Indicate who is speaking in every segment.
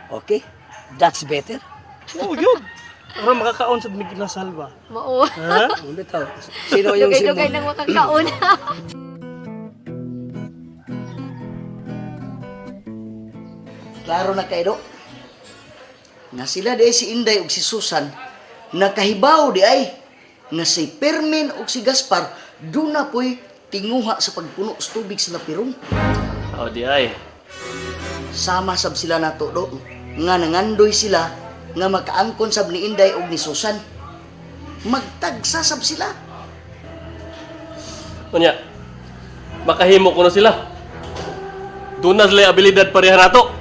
Speaker 1: Okay, that's better.
Speaker 2: Oh, yun. Aron makakaon sa mig inasal ba?
Speaker 3: Mao.
Speaker 2: Ha?
Speaker 1: Ano bitaw? Sino yung
Speaker 3: Dugay-dugay
Speaker 1: sino?
Speaker 3: nang makakaon.
Speaker 4: Klaro na kay do. Nga sila di ay si Inday ug si Susan nakahibaw di ay nga si Permin ug si Gaspar duna po'y tinguha sa pagpuno sa tubig sa Lapirong.
Speaker 5: Oh, di ay.
Speaker 4: Sama sab sila nato do nga nangandoy sila nga makaangkon sab ni Inday ug ni Susan. Magtagsa sab sila.
Speaker 5: Unya, makahimo kuno sila. Doon na sila abilidad pareha nato.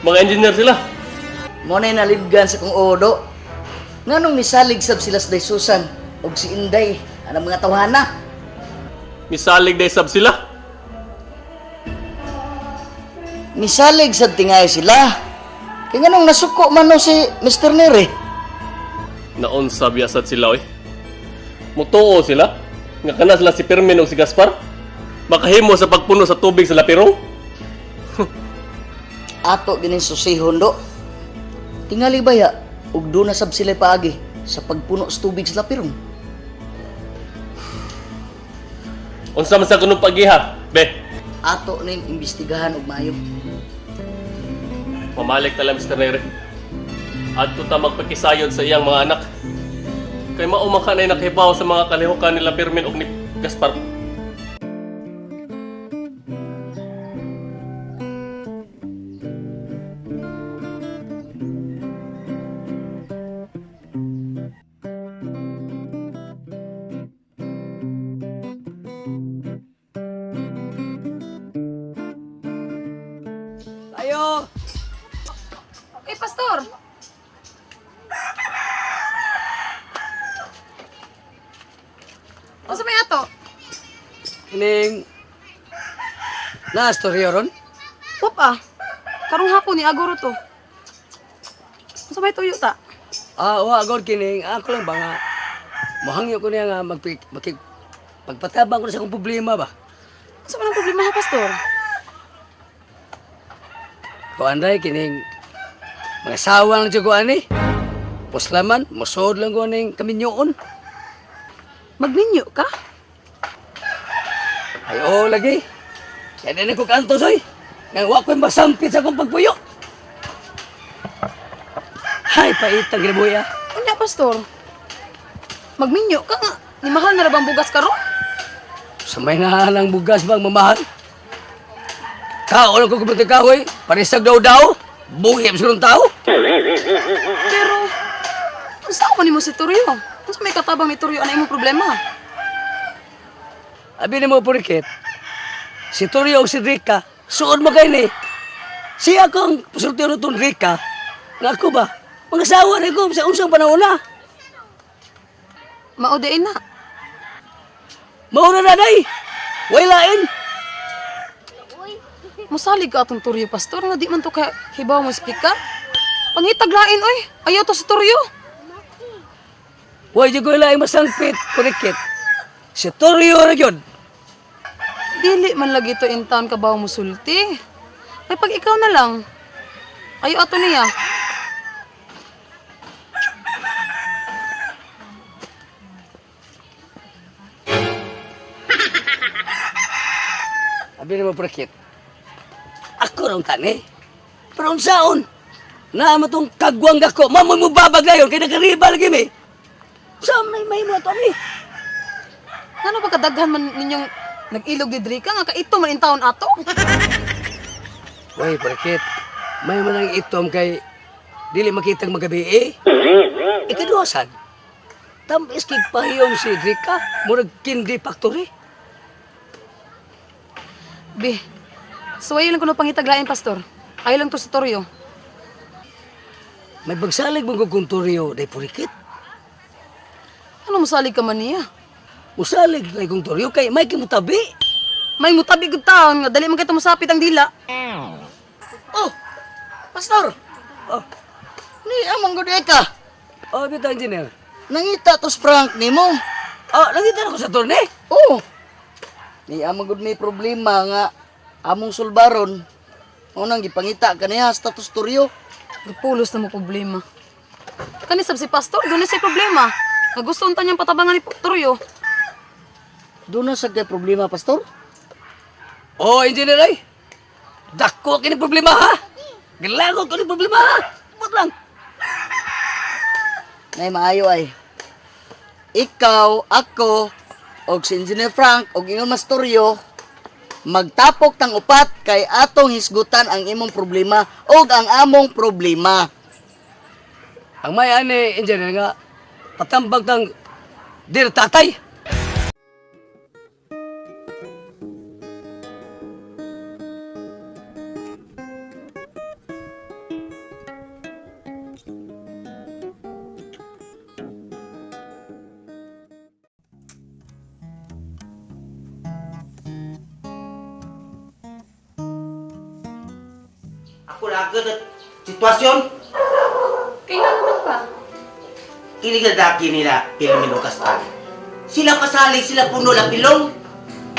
Speaker 5: Mga engineer sila.
Speaker 4: Mo na nalibgan sa kong odo. Nganong misalig sab sila sa Day Susan ug si Inday anang mga tawhana.
Speaker 5: Misalig day sab sila.
Speaker 4: Misalig sad tingay sila. Kay nganong nasuko man no si Mr. Nere.
Speaker 5: Naunsa biyasad sila oy. Mutuo sila nga kana sila si Pirmin o si Gaspar. Makahimo sa pagpuno sa tubig sa Lapirong.
Speaker 4: Ato ginin susihon do. Tingali baya ug do na sab sila paagi sa pagpuno sa tubig sa Lapirong.
Speaker 5: Unsa man sa kunong pagiha, be.
Speaker 4: Ato ning imbestigahan og maayo.
Speaker 5: Mamalik tala Mr. Nere. Adto ta magpakisayod sa iyang mga anak. Kay mao man kanay nakahibaw sa mga kalihukan nila Pirmin ug ni Gaspar.
Speaker 1: Ayo!
Speaker 3: Eh, pastor. Unsa may ato?
Speaker 1: Kining na storyo ron?
Speaker 3: Wop ah. Karong hapon ni aguro to. Unsa may tuyo ta?
Speaker 1: Ah, wa gor kining ako lang ba nga mohangyo ko niya nga magpi makig pagpatabang ko na sa akong problema ba.
Speaker 3: Unsa man ang problema ha, pastor?
Speaker 1: Kuan day kining mga sawa lang jud ko ani. Puslaman, mosod lang ko aning kaminyoon.
Speaker 3: Magminyo ka?
Speaker 1: Ay oo lagi. Kaya na ko kanto soy. Nga wa ko'y masampit sa akong pagpuyo. Hay paitang ginabuhi ah.
Speaker 3: Unya, pastor. Magminyo ka nga. Ni mahal na ra bang bugas karon?
Speaker 1: Sa may nahalang bugas bang mamahal? Kao lang ko kumita kahoy, parisag daw daw, buhi ang sigurong tao.
Speaker 3: Pero unsa man nimo si Toryo? Unsa may katabang ni Toryo ana imong problema?
Speaker 1: Abi ni mo purikit, si Torio o si Rica, suod mo kayo ni. Siya akong pasultero itong Rica, nga ako ba, mga sawa na ko sa unsang panahon na.
Speaker 3: Mao di na.
Speaker 1: Mauna na day, way lain.
Speaker 3: Musalig ka atong Toryo, pastor, nga di man to ka hibaw mo speaker. Pangitag lain oy. Ayaw to si Toryo.
Speaker 1: Way di ko lain masangpit, purikit. Si Torio na yun.
Speaker 3: Dili man lagi to in town ka ba musulti. Ay pag ikaw na lang. Ayaw ato niya.
Speaker 1: Abi ni mo purikit, ako raw tani. Pero unsaon? Naama tong kagwang gako, mamoy mo babag ngayon, kaya nakariba lagi mi. Saan may mo ato mi?
Speaker 3: Ngano ba kadaghan man ninyong nag-ilog ni Drika nga kaito man in town ato?
Speaker 1: Way, purikit, may manang itom kay dili makitang magabi eh. Ikaduhasan, tamis kig pahiyom si Rika, murag kindi factory.
Speaker 3: Bi. So ayaw lang kuno pangitaglain, pastor. Ayaw lang to sa Toryo.
Speaker 1: May bagsalig mong kukunturyo, day purikit.
Speaker 3: Ano musalig ka man niya?
Speaker 1: Musalig na kong turyo kay may kimutabi.
Speaker 3: May mutabi gud taon nga dali man kay musapit ang dila.
Speaker 4: Oh, pastor.
Speaker 1: Oh,
Speaker 4: Ni among gud ka.
Speaker 1: oh, bitaw engineer.
Speaker 4: Nangita tos Frank nimo.
Speaker 1: Oh, nakita na ko sa turne.
Speaker 4: Oh. Ni among gud may problema nga among sulbaron. Mao nang gipangita kaniya status Toryo.
Speaker 3: Gipulos na mo problema. Kani sab si pastor, doon na siya problema. Nga gusto unta niyang patabangan ni Toryo.
Speaker 4: Doon na sa kay problema, pastor.
Speaker 1: Oh, engineer ay. Dako kini problema ha. Gilagot ko ni problema ha. Bot lang.
Speaker 4: Nay maayo ay. Ikaw, ako, og si Engineer Frank, og ingon mas Toryo, magtapok tang upat kay atong hisgutan ang imong problema og ang among problema.
Speaker 1: Ang may ani engineer nga patambag tang dir tatay.
Speaker 6: Ako lagi na sitwasyon.
Speaker 3: Kaya naman pa.
Speaker 6: Kinigadaki nila Pilmino Gastal. Sila kasali, sila puno la pilong.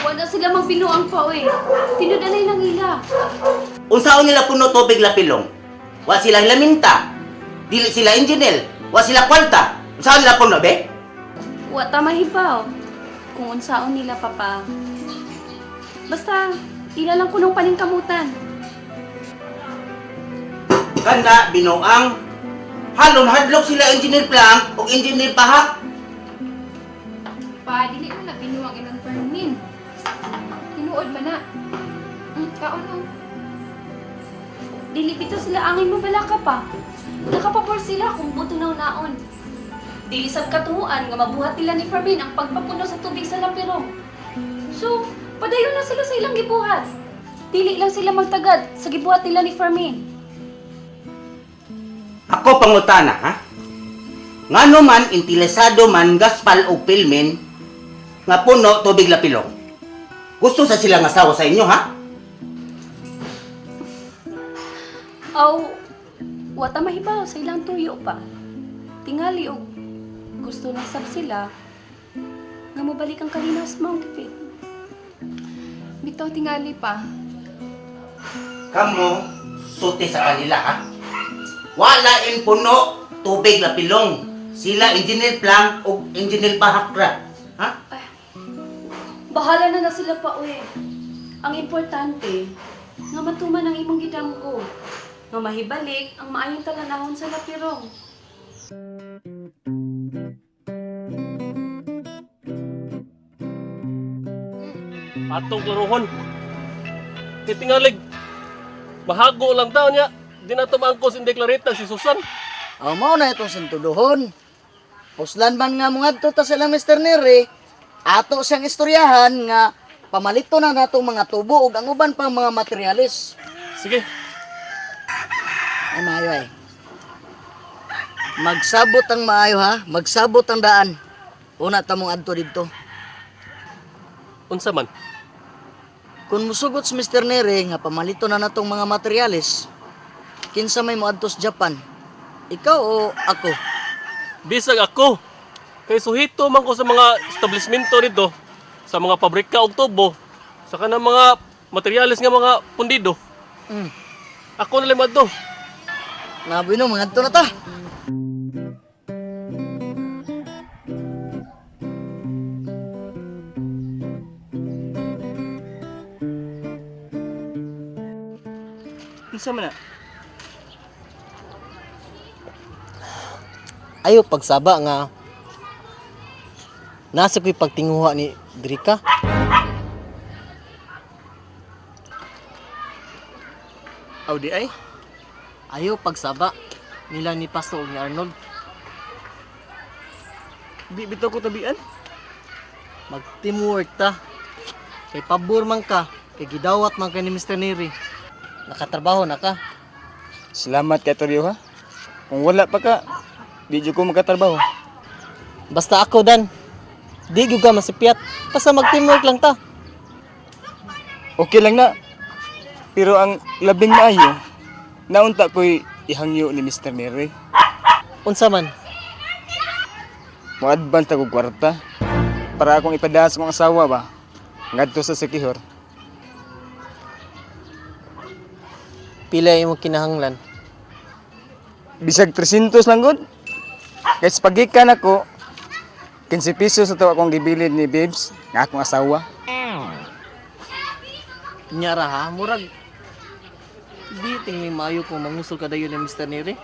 Speaker 7: Wala sila mang binuang pa, oy. Tinudanay ng ila.
Speaker 6: Unsaon nila puno tubig la pilong? Wa sila hilaminta. Dili sila engineer. Wa sila kwalta. Unsaon nila puno, be?
Speaker 7: Wa ta mahibaw. Kung unsaon nila, papa. Basta, ila lang kunong paningkamutan.
Speaker 6: Ganda, binuang. Halon hadlok sila engineer Plank o engineer Pahak.
Speaker 8: Pa, dili mo na binuang imong Fermin. Tinuod man na. Kaon oh.
Speaker 7: Dili pito sila angin mo balaka pa. Nakapapor sila kung buto na naon. Dili sab katuhuan nga mabuhat nila ni Fermin ang pagpapuno sa tubig sa lapirong. So, padayon na sila sa ilang gibuhat. Dili lang sila magtagad sa gibuhat nila ni Fermin.
Speaker 6: Ako pangutana, ha? Ngano man, intilisado man, Gaspal o Pilmin, nga puno tubig la pilong. Gusto sa sila nga asawa sa inyo, ha?
Speaker 7: Aw, wata mahibaw sa ilang tuyo pa. Tingali og gusto na sab sila nga mobalik ang kalinaw sa Mount Pit.
Speaker 8: Bitaw tingali pa.
Speaker 6: Kamo, suti sa kanila, ha? Wala in puno, tubig la pilong. Sila engineer Plank o engineer Bahakra. Ha?
Speaker 7: Bahala na na sila pa uy. Ang importante, nga matuman ang imong gidamgo. Nga mahibalik ang maayong talanahon sa lapirong.
Speaker 5: Atong klaruhon. Titingalig. Mahago lang taon niya. Di na to maangkos Inday Clarita si Susan.
Speaker 4: Aw mao na itong sintuduhon. Puslan man nga mga ta sila Mr. Nere, ato siyang istoryahan nga pamalito na natong mga tubo ug ang uban pang mga materialis.
Speaker 5: Sige,
Speaker 4: Ay maayo ay. Magsabot ang maayo ha, magsabot ang daan. Una ta mong adto didto.
Speaker 5: unsa man.
Speaker 4: Kung musugot si Mr. Nere nga pamalito na natong mga materialis, kinsa may moadto sa Japan? Ikaw o ako?
Speaker 5: Bisag ako. Kay suhito man ko sa mga establishmento nito, sa mga pabrika og tubo, sa kanang mga materyales nga mga pundido. Ako na lang adto.
Speaker 4: Nabuy no, mangadto na ta.
Speaker 2: Unsa man na?
Speaker 9: Ayo pagsaba nga nasa ko'y pagtinguha ni Drika.
Speaker 2: Aw di ay.
Speaker 9: Ayo pagsaba nila ni Pasto ug ni Arnold.
Speaker 2: Di bitaw ko tabian.
Speaker 9: Mag teamwork ta. Kay pabor man ka, kay gidawat man ka ni Mr. Neri. Nakatrabaho na ka.
Speaker 10: Salamat kay Toryo ha. Kung wala pa ka, di jud ko makatrabaho.
Speaker 9: Basta ako dan. Di gyud ka masipyat. Basta mag teamwork lang ta.
Speaker 10: Okay lang na. Pero ang labing maayo, naunta ko'y ihangyo ni Mr. Neri.
Speaker 9: Unsa man?
Speaker 10: Mo-advance ako kwarta para akong ipadahas kong asawa ba ngadto sa Sikihor.
Speaker 9: Pila imong kinahanglan?
Speaker 10: Bisag 300 lang gud. Kay sa pagikan ako, 15 pesos sa to akong gibilid ni Babes, nga akong asawa.
Speaker 9: Nyara ha, murag di ting may maayo kung mangusol ka dayon ni Mr. Neri.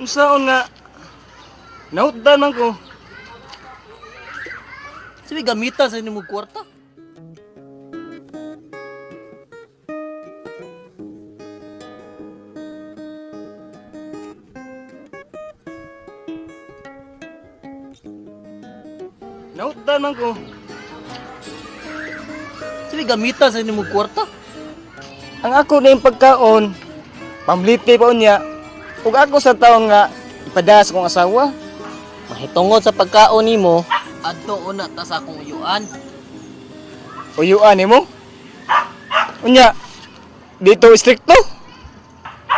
Speaker 10: Unsaon nga nautdan man ko.
Speaker 9: Sabi gamitan sa nimo kwarta.
Speaker 10: Nautdan man ko.
Speaker 9: Sabi gamitan sa nimo kwarta.
Speaker 10: Ang ako na yung pagkaon, pamlite pa unya, ug ako sa taon nga ipadas akong asawa.
Speaker 9: Mahitungod sa pagkaon nimo, adto una ta sa akong uyuan.
Speaker 10: Uyuan nimo. Unya, dito istrikto.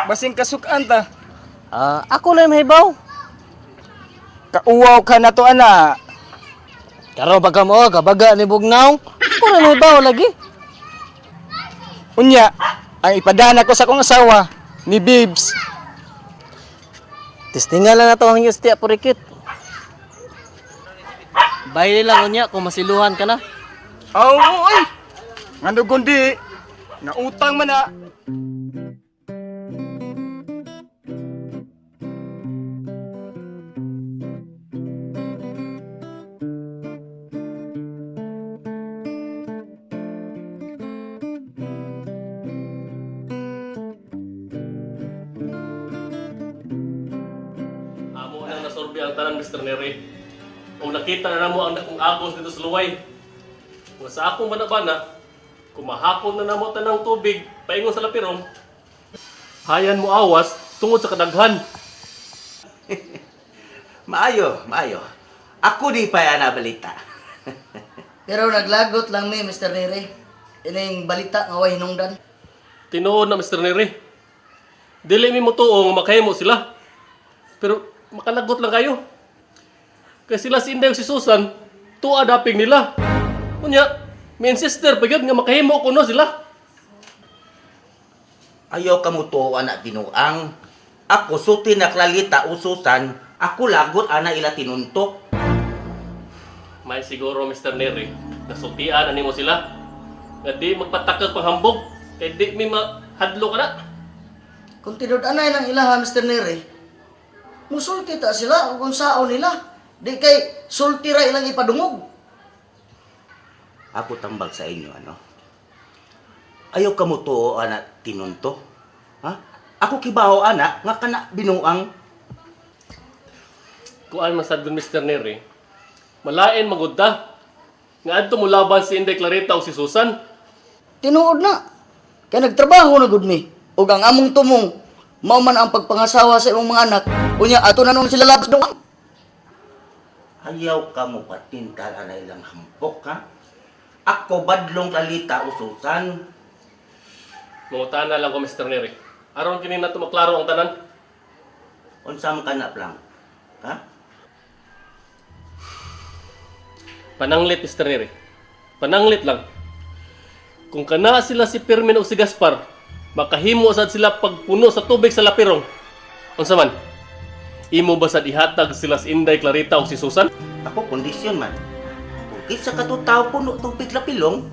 Speaker 10: Basing kasukan ta.
Speaker 9: Ah, ako lang mahibaw.
Speaker 10: Kauwaw ka na to ana.
Speaker 9: Karon pagka mo kabaga ni Bugnaw. Ako lang mahibaw lagi.
Speaker 10: Unya, ang ipadana ko sa akong asawa ni Babes.
Speaker 9: Testingan lang nato ang istiya purikit. Bayle lang unya kung masiluhan ka na.
Speaker 10: Aw, oy. Ngano kundi nautang man na.
Speaker 5: Amo nang nasorbi ang tanan, Mr. Neri. O nakita na namo ang dakong agos dito sa luway. Nga sa akong banabana, kumahakon na namo tanang tubig paingon sa lapirong. Hayan mo awas tungod sa kadaghan.
Speaker 6: Maayo, maayo. Ako di pa ana balita.
Speaker 4: Pero naglagot lang mi, Mr. Neri. Ining balita nga way hinungdan.
Speaker 5: Tinuod na Mr. Neri. Dili mi motuo nga makahimo sila. Pero makalagot lang kayo. Kay sila si Inday ug si Susan, tuwa daping nila. Unya, may sister pa gyud nga makahimo kuno sila.
Speaker 6: Ayaw ka mo to ana binuang. Ako suti na Clarita ususan, ako lagot ana ila tinuntok.
Speaker 5: May siguro Mr. Neri, nasutian ani mo sila. Nga di magpatakag panghambog, kay di mi mahadlo ka na.
Speaker 4: Kung tinud-anay lang ilaha, Mr. Neri, musulti ta sila kung saon nila. Di kay sulti ra ilang ipadungog.
Speaker 6: Ako tambag sa inyo ano. Ayaw ka mo to ana tinunto. Ha? Ako kibaho ana nga kana binuang.
Speaker 5: Kuan man sad dun, Mr. Neri, malain magudda. Nga adto mo laban si Inday Clarita o si Susan.
Speaker 4: Tinuod na. Kay nagtrabaho na gud mi. Ug ang among tumong mao man ang pagpangasawa sa imong mga anak. Unya ato na nun sila labas doon.
Speaker 6: Ayaw ka mo patintal ana ilang hampok ha. Ako badlong Clarita ususan.
Speaker 5: Mangutana lang ko Mr. Neri. Aron kini nato maklaro ang tanan.
Speaker 6: Unsa man kana lang? Ha?
Speaker 5: Pananglit, Mr. Neri. Pananglit lang. Kung kana sila si Pirmin o si Gaspar, makahimo sad sila pagpuno sa tubig sa lapirong. Unsa man? Imo ba sad ihatag sila si Inday Clarita o si Susan?
Speaker 6: Ako kondisyon man. Kung kinsa ka to tao puno tubig lapilong,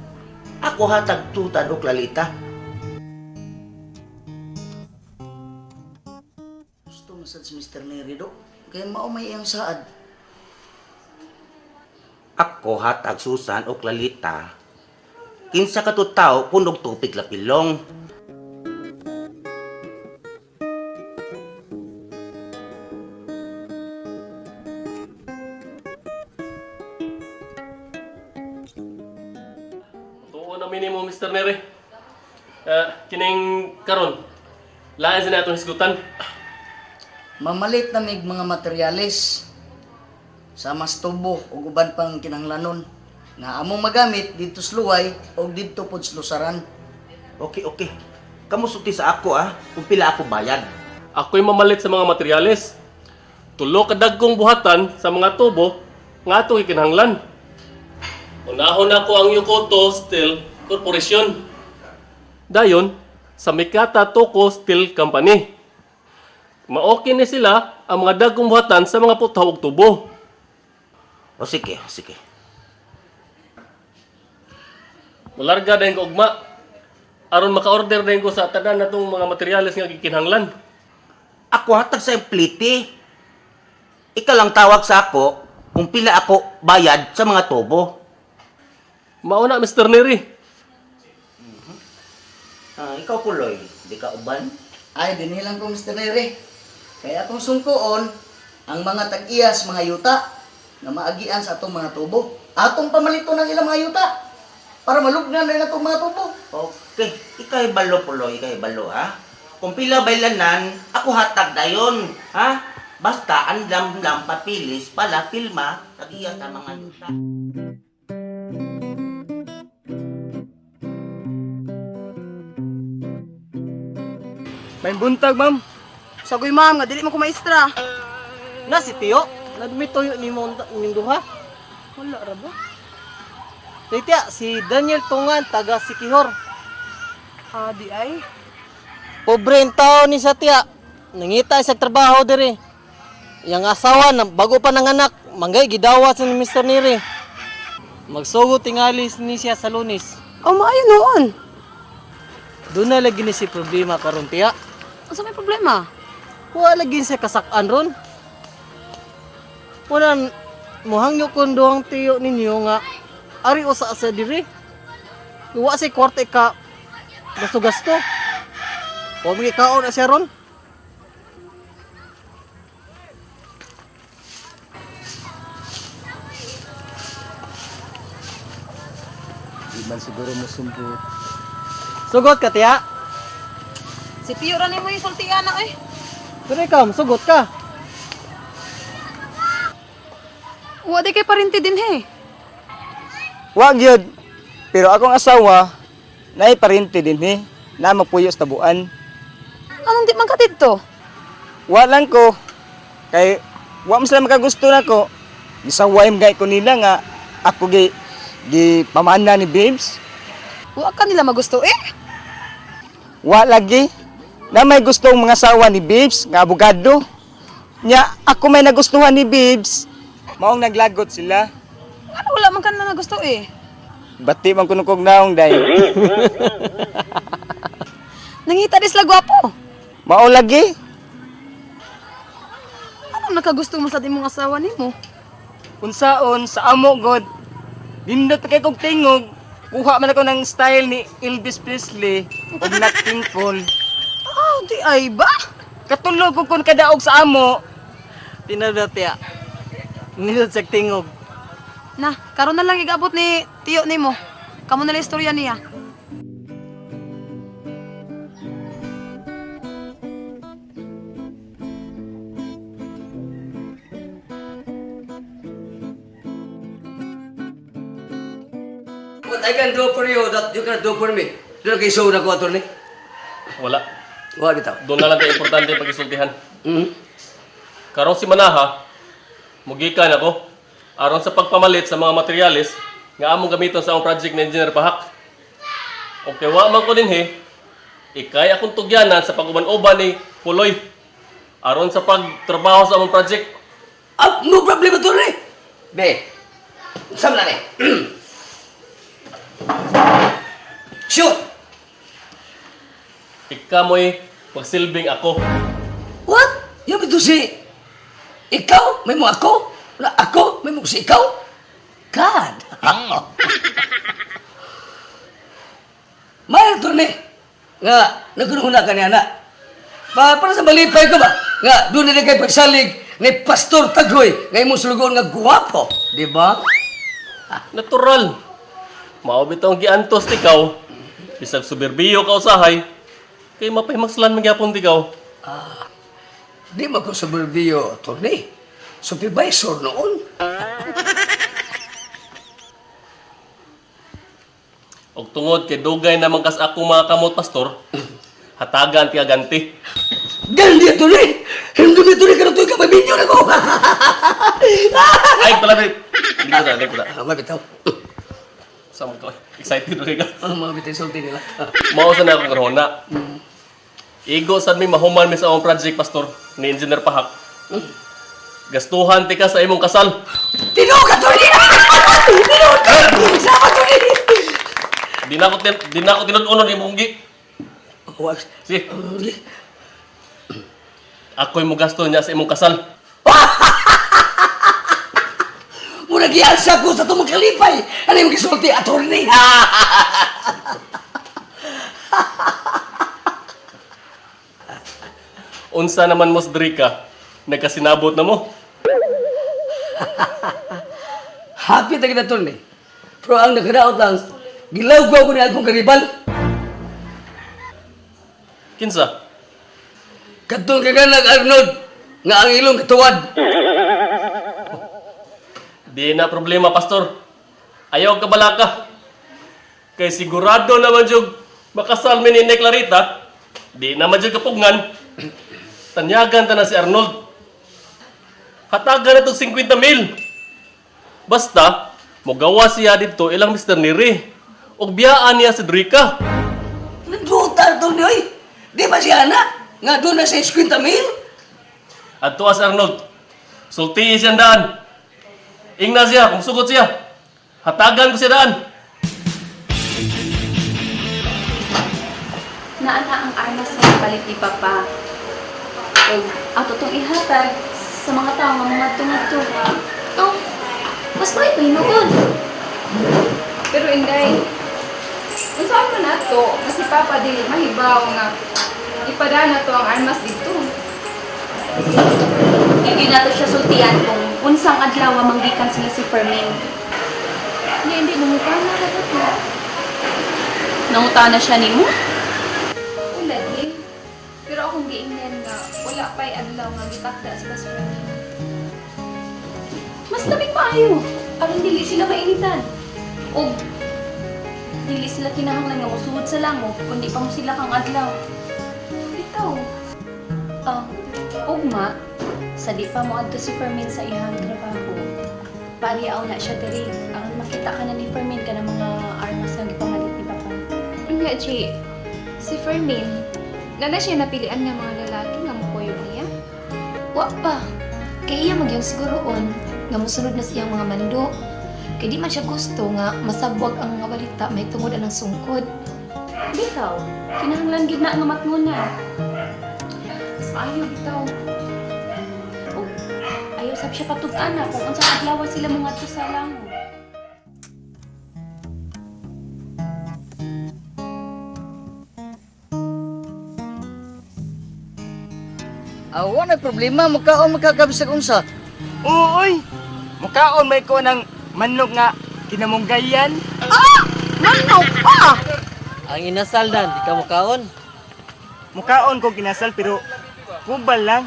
Speaker 6: ako hatag tutan o Clarita.
Speaker 4: Gusto man sad si Mr. Neri do. Kay mao may iyang saad.
Speaker 6: Ako hatag Susan o Clarita. Kinsa ka to tao puno tubig lapilong.
Speaker 5: Tuo na minimo, Mr. Neri. Kining karon, lain sa natong hisgutan.
Speaker 4: Mamalit na mig mga materyales sa mas tubo ug uban pang kinahanglanon nga among magamit didto sa luway og didto pod sa lusaran.
Speaker 6: Okay, okay. Kamu sulti sa ako ah, kung pila ako bayad.
Speaker 5: Ako'y mamalit sa mga materyales. Tulo ka dagkong buhatan sa mga tubo nga atong ikinahanglan. Unahon ako ang Yukoto Steel Corporation. Dayon, sa Mikata Toko Steel Company. Maoki ni sila ang mga dagkong buhatan sa mga putaw ug tubo.
Speaker 6: O sige, sige.
Speaker 5: Mularga dayon ko ugma. Aron maka-order dayon ko sa tanan natong mga materyales nga gikinahanglan.
Speaker 6: Ako hatag sa impliti. Ikaw lang tawag sa ako kung pila ako bayad sa mga tubo.
Speaker 5: Mao na Mr. Neri.
Speaker 6: Ah, ikaw Puloy, di ka uban?
Speaker 4: Ay, dinhi lang ko, Mr. Neri. Kaya akong sungkoon ang mga tag-iyas, mga yuta, nga maagian sa atong mga tubo. Atong pamalito ng ilang mga yuta para malugnan na atong mga tubo.
Speaker 6: Okay, ikaw balo Puloy, ikaw balo ha. Kung pila baylanan, ako hatag dayon, ha? Basta andam lang papilis pala filma tag-iya sa mga yuta.
Speaker 10: May buntag, ma'am.
Speaker 3: Sagoy ma'am, nga dili man ko maestra.
Speaker 9: Na si Tio, nagmituyo ni mo ning duha.
Speaker 3: Wala ra ba?
Speaker 9: Tiya, si Daniel Tungan taga Sikihor.
Speaker 3: Ah, di ay.
Speaker 9: Pobre ang tao ni sa tiya. Nangita sa trabaho diri. Yang asawa na bago pa nanganak, manggay gidawa sa ni Mr. Neri. Magsugo tingali ni siya sa Lunes.
Speaker 3: Oh, maayo noon.
Speaker 9: Doon na lagi ni si problema karon tiya.
Speaker 3: Unsa may problema?
Speaker 9: Wa lagi siya kasakan ron. Wala muhangyo kon duhang tiyo ninyo nga ari usa sa diri. Wa si kwarta ka gasto-gasto. Wa mo kaon na siya ron.
Speaker 10: Di man siguro mo sumbot.
Speaker 9: Sugot ka tiya.
Speaker 3: Si Tio ra nimo yung sultian na eh.
Speaker 9: Pero ikaw, sugot ka.
Speaker 3: Wa di kay parinti din he.
Speaker 10: Wa gyud. Pero akong asawa, naay parente din eh. Na magpuyo sa tabuan.
Speaker 3: Anong di man ka didto?
Speaker 10: Wa lang ko. Kay wa man sila makagusto nako. Gisaway man gay ko nila nga ako gi gi pamana ni Babes.
Speaker 3: Wa ka nila magusto eh.
Speaker 10: Wa lagi. Na may gustong mga asawa ni Babes nga abogado. Nya ako may nagustuhan ni Babes. Maong naglagot sila.
Speaker 3: Ano wala man ka nila nagusto eh.
Speaker 10: Bati man kuno kog naong day.
Speaker 3: Nangita di sila gwapo.
Speaker 10: Mao lagi.
Speaker 3: Anong nakagusto mo sa imong asawa nimo?
Speaker 10: Unsaon sa amo god. Nindot kay kog tingog. Kuha man ako ng style ni Elvis Presley ug Nat King Cole.
Speaker 3: Ah, di ay ba?
Speaker 10: Katulog ko kun kadaog sa amo.
Speaker 9: Tinada tiya. Nindot sa tingog.
Speaker 3: Na, karon na lang igabot ni Tiyo nimo. Kamo na lang istorya niya.
Speaker 1: What I can do for you that you cannot do for me. Doon kay na ko, attorney.
Speaker 5: Wala.
Speaker 1: Wa bitaw.
Speaker 5: Doon na lang tayo importante pag-isultihan.
Speaker 1: Mm.
Speaker 5: Karong si Manaha, mugikan ako aron sa pagpamalit sa mga materyales nga among gamiton sa among project ni Engineer Pahak. Og kay wa man ko dinhi, ikay akong tugyanan sa pag-uban-uban ni Puloy aron sa pagtrabaho sa among project.
Speaker 1: Ah, no problem, attorney. Be, saan na ni? Shoot!
Speaker 5: Ika mo'y pagsilbing ako.
Speaker 1: What? Yung ito si... Ikaw? May mo ako? Na ako? May mo si ikaw? God! May attorney. Nga, nagkununa ka niya na. Pa, para sa malipay ko ba? Nga, doon nila kay pagsalig ni Pastor Tagoy nga imong sulugoon nga guwapo. Di ba?
Speaker 5: Natural. Mao bitaw ang giantos tikaw. Bisag suberbiyo ka usahay, kay mapahimagslan man gyapon tikaw.
Speaker 1: Di man ko suburbio, attorney. Supervisor noon.
Speaker 5: Og tungod kay dugay naman kas ako mga kamot pastor, hatagan ti aganti.
Speaker 1: Gandi, attorney! Hindi na attorney, karoon ka, mabinyo na ko!
Speaker 5: Ay pala di. Hindi ko na, hindi ko na.
Speaker 1: Ah, mabitaw.
Speaker 5: Sa mga excited na ka.
Speaker 1: Ang mga bitay sulti nila.
Speaker 5: Mao sa na akong karona. Igo sad mi mahuman mi sa akong project pastor ni Engineer Pahak. Gastuhan ti ka sa imong kasal.
Speaker 1: Tinuod ka, Tony! Tinuod ka! Sama, Tony!
Speaker 5: Di na ako tinud-unon imong gi.
Speaker 1: Wag.
Speaker 5: Sige. Ako'y mo gasto niya sa imong kasal.
Speaker 1: Muna gialsa ko sa tumang kalipay. Ano yung gisulti, attorney?
Speaker 5: Unsa naman mo Drika, nagkasinabot na mo.
Speaker 1: Happy ta kita, attorney. Pero ang nagkadaot lang, gilawgaw ko ni akong karibal.
Speaker 5: Kinsa?
Speaker 1: Katong kaganag Arnold, nga ang ilong katuwad.
Speaker 5: Di na problema, pastor. Ayaw ka balaka. Kay sigurado naman jug makasal mi ni Inday Clarita. Di naman jug kapugngan. Tanyagan ta na si Arnold. Hatagan na tong 50 mil. Basta, mogawa siya dito ilang Mr. Neri. Og biyaan niya si Drika.
Speaker 1: Nanduta, attorney, oy. Di ba siya na? Nga doon na sa 50 mil?
Speaker 5: At tuwa si Arnold. Sultii siyang daan. Ingna siya, kung sugot siya. Hatagan ko siya daan.
Speaker 7: Naa na ang armas nga gipalit ni Papa. Ug ato tong ihatag sa mga tao nga mga tungadto. Oh, mas may pahinuon.
Speaker 8: Pero Inday, unsaon man nato nga si Papa dili mahibaw nga ipadana to ang armas dito.
Speaker 7: Hindi nato siya sultian kung unsang adlaw nga manggikan sila si Fermin.
Speaker 8: Hindi, hindi, nangutana ka to.
Speaker 7: Nangutana siya nimo?
Speaker 8: Lagi. Pero akong giingnan nga wala pa'y adlaw nga gitakda sila sa Fermin.
Speaker 7: Mas labing maayo. Aron dili sila mainitan. Og dili sila kinahanglan nga mosuod sa lango kundi pa mo sila kang adlaw.
Speaker 8: Bitaw.
Speaker 7: Ah, ugma, sa di pa mo adto si Fermin sa iyang trabaho. Pariaw na siya diri aron makita ka na ni Fermin kanang mga armas nga gipamalit ni Papa.
Speaker 8: Unya, Chi, si Fermin, nana siya napilian nga mga lalaki nga mukuyog niya.
Speaker 11: Wa pa. Kay iya magyang siguroon nga mosunod na siyang mga mando. Kay di man siya gusto nga masabwag ang mga balita may tungod anang sungkod.
Speaker 7: Bitaw, kinahanglan gid na nga matnguna.
Speaker 8: Mas maayo bitaw.
Speaker 7: Og ayaw sab siya patug-ana kung unsa adlaw sila mangadto sa lango.
Speaker 4: Ah, wala problema, mukaon makakabisag unsa.
Speaker 10: Uy! Mukaon may ko ng manok nga kinamunggayan.
Speaker 3: Manok pa!
Speaker 9: Ang inasal dan, di ka mukaon.
Speaker 10: Mukaon ko kinasal pero kubal lang.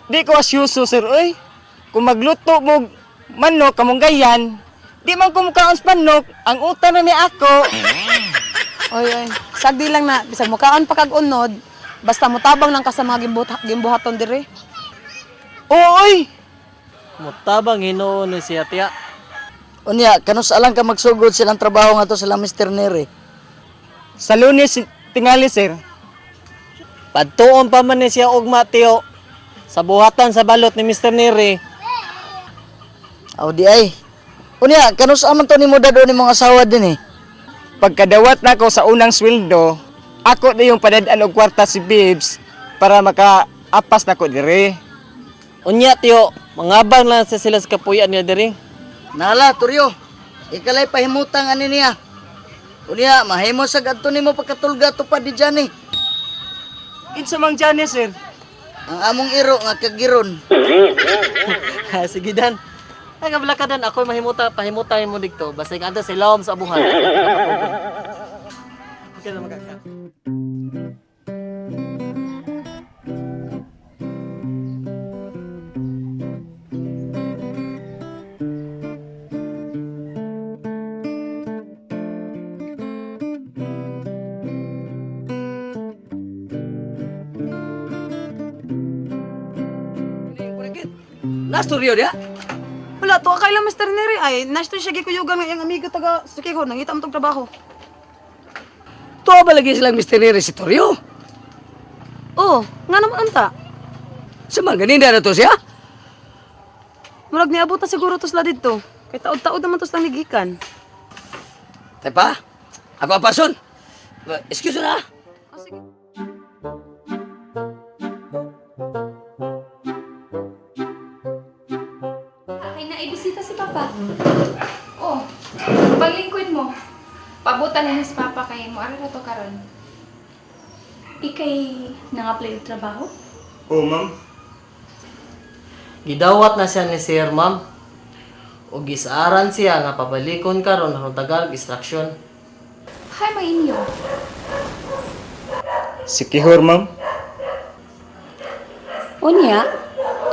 Speaker 10: Di ko asyuso sir oy. Kung magluto mo manok kamunggayan, di man ko mukaon sa manok, ang utang na ni ako.
Speaker 3: Oy, oy. Sagdi lang na, bisag mukaon pa kag unod, basta mutabang lang ka sa mga gimbuhaton diri.
Speaker 10: Uy!
Speaker 9: Mutabang hinuon ni siya tiya.
Speaker 4: Unya, kanus alang ka magsugod silang trabaho nga to sila Mr. Neri.
Speaker 10: Sa Lunes tingali sir.
Speaker 9: Padtuon pa man ni siya ugma tiyo. Sa buhatan sa balot ni Mr. Neri.
Speaker 4: Aw di ay. Unya, kanus aman to nimo dado ni mga asawa din eh.
Speaker 10: Pagkadawat nako sa unang sweldo, ako na yung padad-an og kwarta si Babes para makaapas nako dire.
Speaker 9: Unya tiyo, mangabang lang sa sila sa kapuyan nila diri.
Speaker 4: Nala, Turyo. Ikalay pahimutang ani niya. Unya, mahimo sa adto nimo pagkatulga tupad di Johnny.
Speaker 10: Kinsa mang Johnny sir?
Speaker 4: Ang among iro nga kagiron.
Speaker 9: Sige dan. Ay kabla ka dan, ako mahimuta, pahimuta mo dito. Basta ikaw sa ilawom sa abuhan. Okay na magkaka.
Speaker 1: Nasturyo dia.
Speaker 3: Wala, tuwa kay lang Mr. Neri ay. Nasa siya gikuyugan nga iyang amigo taga Sikiho, nangita mo tong trabaho.
Speaker 1: Tuwa ba lagi silang Mr. Neri si Toryo?
Speaker 3: Oh, nga naman unta.
Speaker 1: Sa mga ganinda na to siya?
Speaker 3: Murag niabot na siguro to sila didto. Kay taod-taod naman to silang nigikan.
Speaker 1: Tepa, ako ang pason. Excuse na.
Speaker 3: Oh, sige.
Speaker 7: Kay naibisita si Papa.
Speaker 8: Oh, paglingkod mo. Pabutan ni si Papa kay mo ara to karon.
Speaker 7: Ikay nang-apply og trabaho?
Speaker 10: Oh, ma'am.
Speaker 9: Gidawat na siya ni Sir, ma'am. O gisaaran siya nga pabalikon karon aron tagal instruction.
Speaker 8: Hay mainyo.
Speaker 10: Si Kihor, ma'am.
Speaker 7: Unya,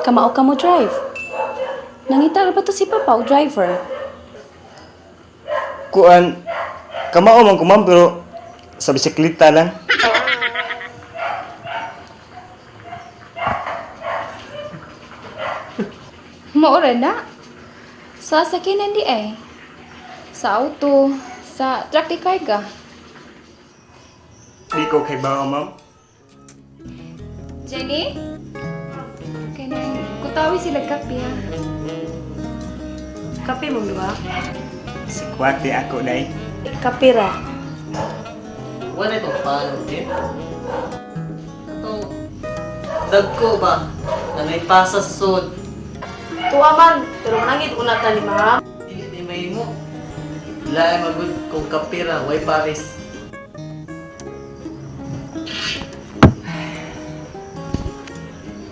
Speaker 7: kamao ka mo drive. Nangita ra ba to si Papa og driver?
Speaker 10: Kuan, kamao man ko, ma'am, pero sa bisikleta lang.
Speaker 8: Maura na. Sa sakinan di ay. Sa auto, sa truck di karga.
Speaker 10: Di ko kay bawa, ma'am.
Speaker 8: Jenny? Kanang kutawi sila kape ha.
Speaker 3: Kape mo, di ba?
Speaker 10: Si Kwate ako, day.
Speaker 3: Kape ra.
Speaker 9: Wala itong paano din. Atong dagko ba na may pasa sa sud.
Speaker 3: Tuwa man, pero manangit una ta ni ma'am.
Speaker 9: Dili ni may mo. Lain magud kung kapira way paris.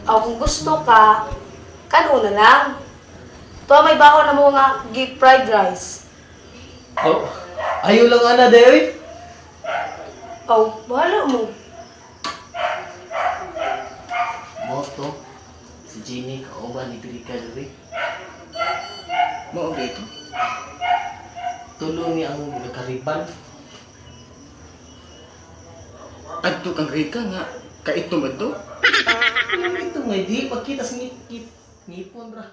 Speaker 3: Aw, kung gusto ka, kano na lang. Tuwa may baon na mo nga gi fried rice.
Speaker 9: Oh, ayo lang ana day.
Speaker 3: Aw, bahala mo.
Speaker 9: Moto si Jenny kauban ni diri ka diri.
Speaker 10: Mao ba ito?
Speaker 9: Tulo ni ang nagkariban.
Speaker 10: Adto kang Rika nga kaitom adto.
Speaker 9: Ito nga di pagkita sa ngip ngipon ra.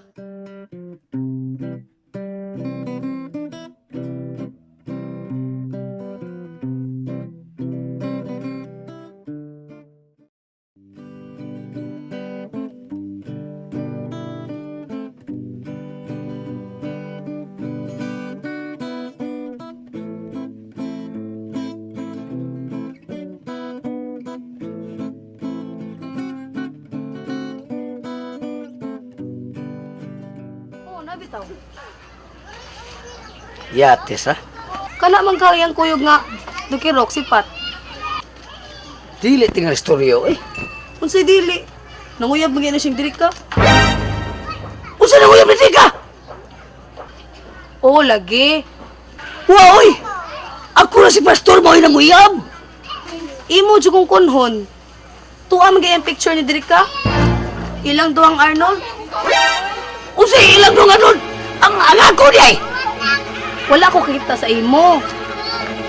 Speaker 3: Oo, nabitaw.
Speaker 1: Yates ha?
Speaker 3: Kana man ka iyang kuyog nga dukirok sipat.
Speaker 1: Dili tingal istoryo eh.
Speaker 3: Unsay dili? Nanguyab man na siyang diri ka.
Speaker 1: Unsa na uyab ni ka?
Speaker 3: Oo, lagi.
Speaker 1: Wa oy. Ako na si pastor mo nang uyab.
Speaker 3: Imo jud kong kunhon. Tuwa man gayang picture ni diri ka. Ilang duwang Arnold?
Speaker 1: Unsa ilang dong anon? Ang ang ako di ay.
Speaker 3: Wala ko kita sa imo.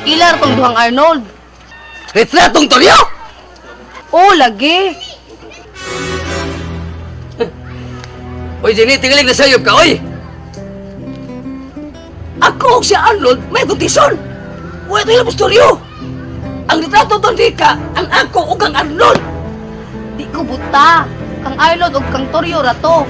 Speaker 3: Ilar tong duhang Arnold.
Speaker 1: Retratong toryo.
Speaker 3: Oo, lagi.
Speaker 1: Oy Jenny, tingaling na sayop ka oy. Ako og si Arnold may kontison. Wa ito ilang istoryo. Ang retrato tong di ka, ang ako ug ang Arnold.
Speaker 3: Di ko buta. Kang Arnold og kang Toryo ra to.